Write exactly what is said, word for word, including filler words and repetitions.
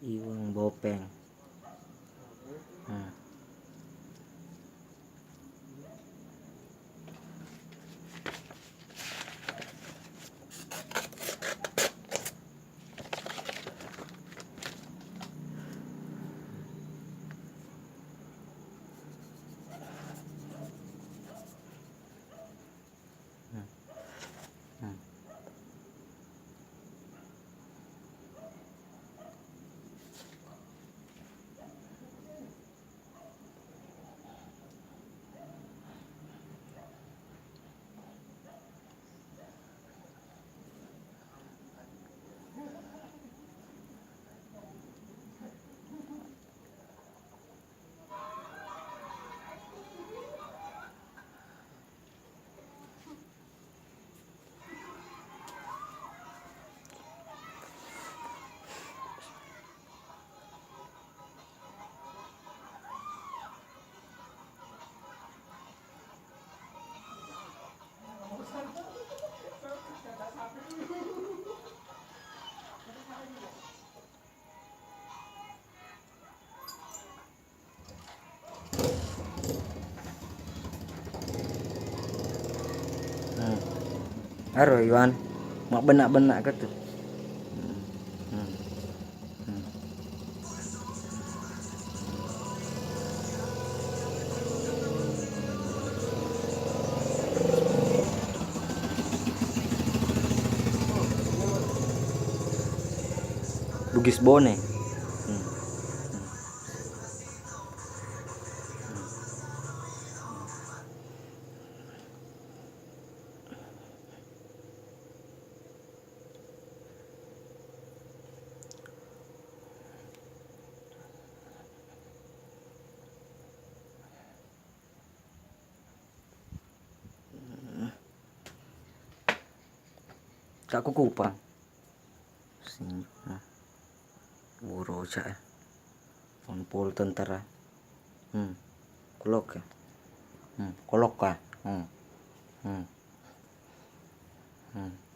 Iweng bopeng. Hmm. Hmm. Hmm. Hmm. Aro Iwan, mabbenna-benna ka tu. Hmm. Hmm. Hmm. Bugis Bone. Hmm. Hmm. Ka Kukupang. Sing-, hmm. Woroca, eh. Pol-pol tentara. Hmm. Kolok, eh. Hmm. Kolok, eh. Hmm. Hmm. Hmm.